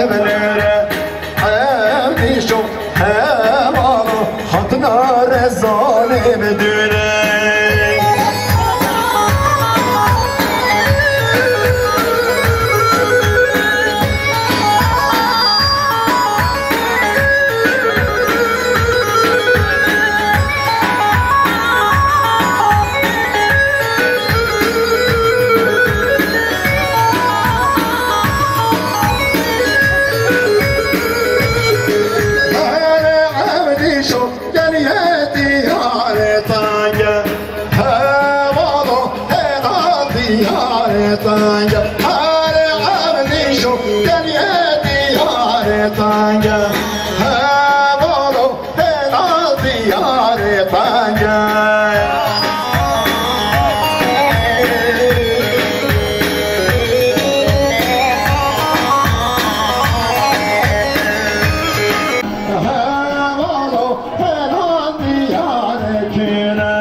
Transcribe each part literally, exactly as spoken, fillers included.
Evlere evdîşo hevalo hatina rezalê bidûre. Gel yê diyarê tenge, hevalo hêna diyarê tenge. Erê evdîşo gel yê diyarê tenge, hevalo hêna diyarê tenge. Hevalo hêna diyarê kîne.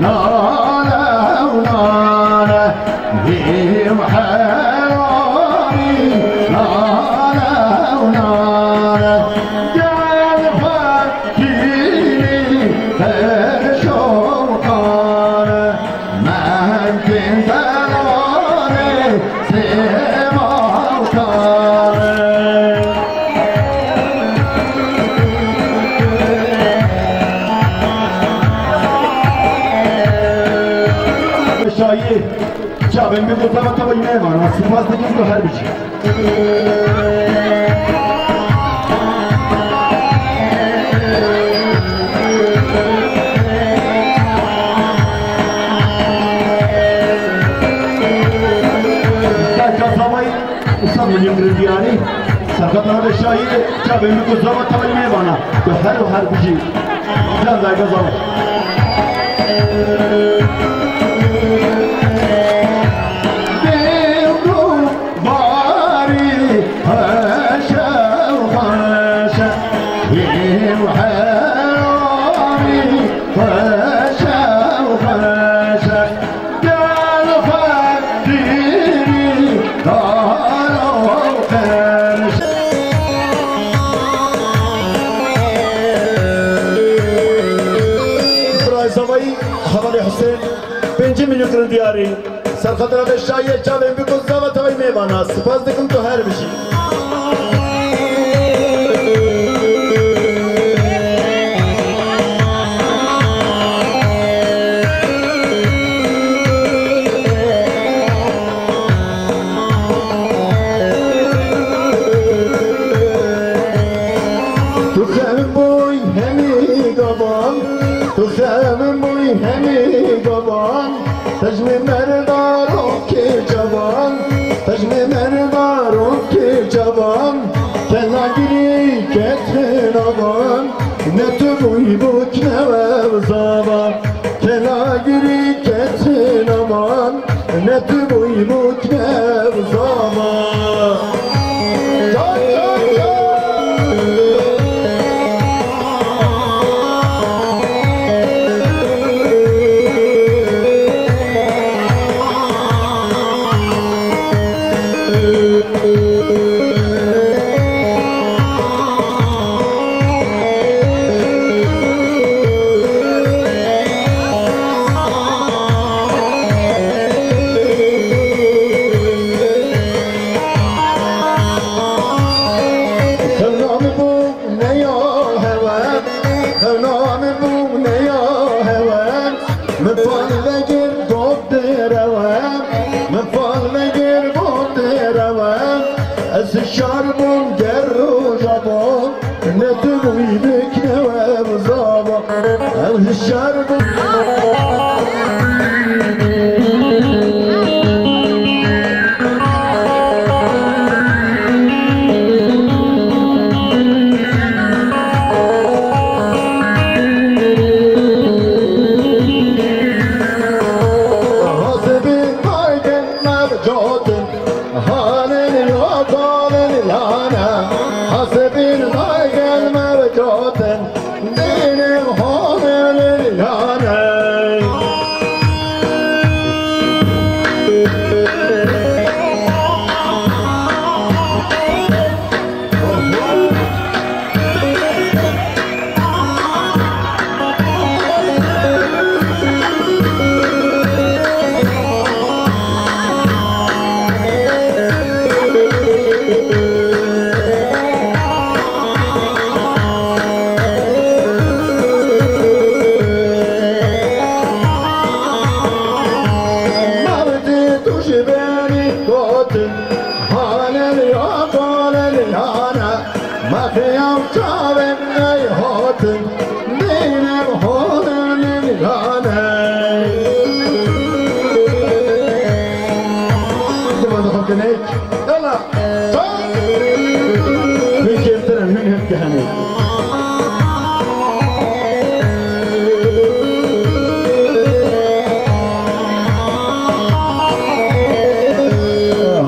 Nane û nane, dîm heramî, nane û nane, gel fakîrî her şoqane, mengên delalê sêma û tane. Şayî çavên bî ku teva teva yî nêmana. Spas dikim ku her bijî. Berka tavayî. Usta Mînî Qirindiyarî, serqetana de şayî, çavên min ku zava tayî mêvana, tu her û her bijî. Can dayka zava. Dêw û barî, heşe û xweşe, hîm heramî, xweşe û xweşe. Gel xwe dîrî dara û qirş. Biray Zavayî, hevalê Husên, pêncî milyon kirin diyarî. Serqetana de şayî, çavên bî ku zava tayî mêvana. Spas dikim tu her bijî. Tu xewn bûyî hemî gavan, tu xewn bûyî hemî gavan. Tejmê merdarokê cavan, tejmê merdarokê Mutne zama. Can, can, can. Xewna min bû neya hewe, xewna min bû neya hewe. Min fal vegir bot derewe, min fal vegir bot derewe. Ez hişyar bûm ger roja bo, ne tu bûyî biknewe bi zava. Ez hişyar bûm. Hasibî dayken me bi cotin, halin ya kalin lane. Hasibî dayken me bi cotin, dînim halin lane. Mevdî tu ji benî gotin, halel ya kalel ya ne. Mexiyam çavên ey hatin, dînim holin ya ne. Dima dixwe kinek. Yalla. Hûn kêmtir in, hûn hevke hene.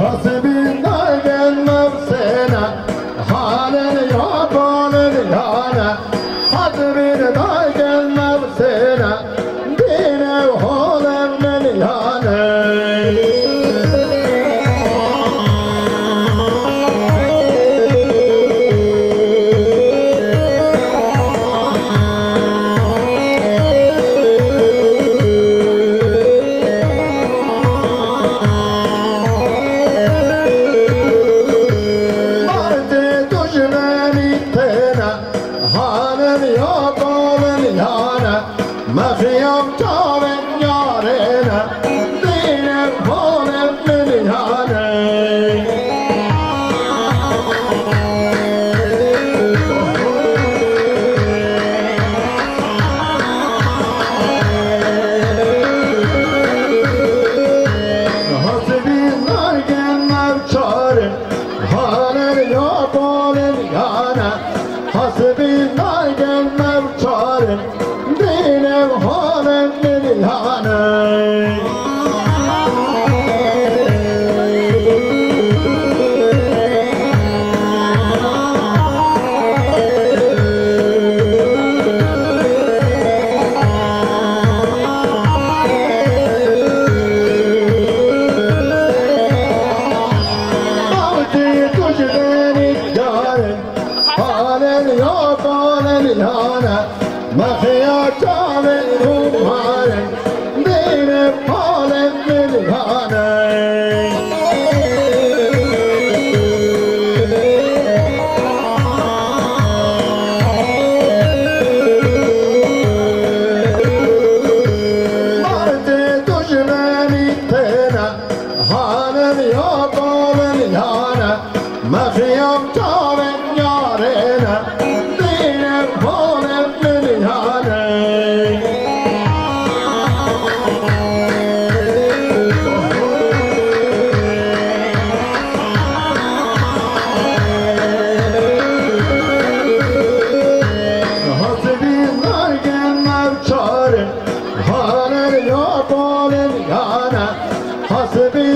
Hasibî daygen mevsene, halin ya balin ya ne. Hasibî daygen mevsene, dîne holem min hane. Mardê tu ji menî têne, halin ya balin ya ne. Mexiyam çavên yarê ne, dînim holê min hane. Hasibî naygen mevçarin, halin ya balin ya ne. Hasibî naygen mevçarin, dînim holem min hane. Mevdî tu ji benî diyar in, halin ya balin ya ne. Mexiya çavên hûmar in, dînim holê min hane. Mardê tu ji menî têne, halin ya balin ya ne. Mexiyam çavên yarê ne, dînim holê min hane. Hasibî naygen mevçarin, halin ya balin ya ne. Hasibî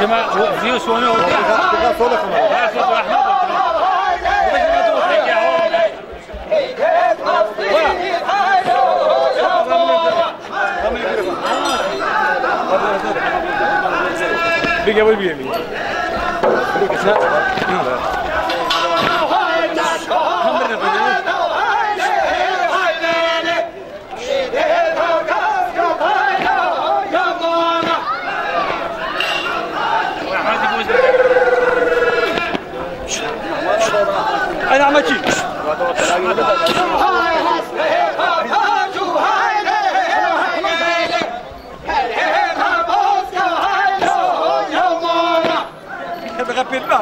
Dima, o, ziyo sonu oldu. Bigger will be me. أنا عمتي. Bixepêt na.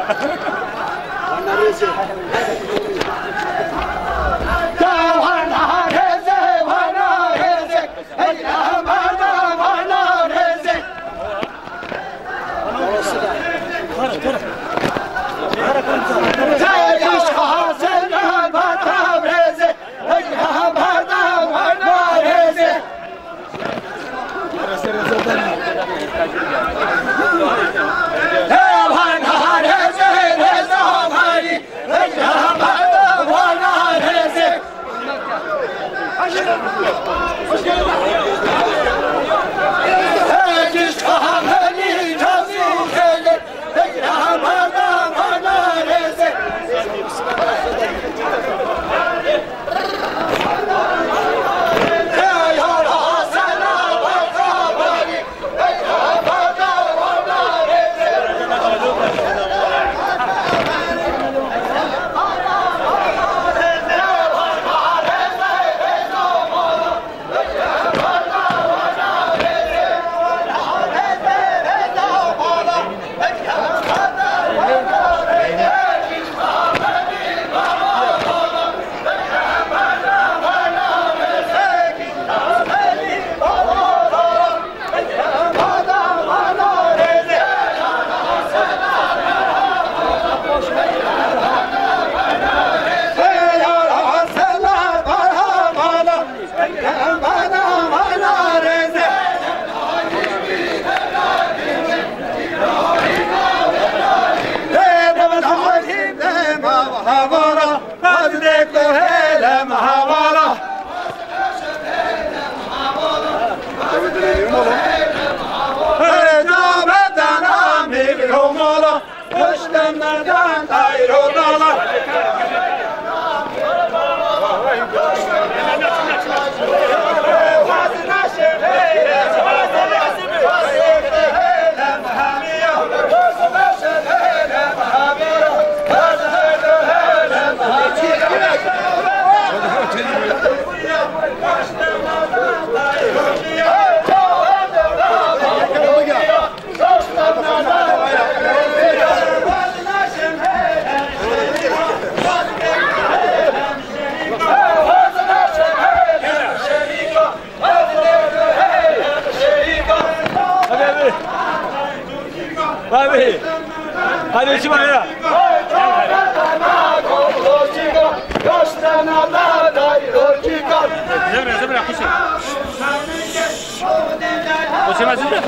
Hadi. Hadi, içim ayıra. Zemre, zemre, kuşu. O sema zemre.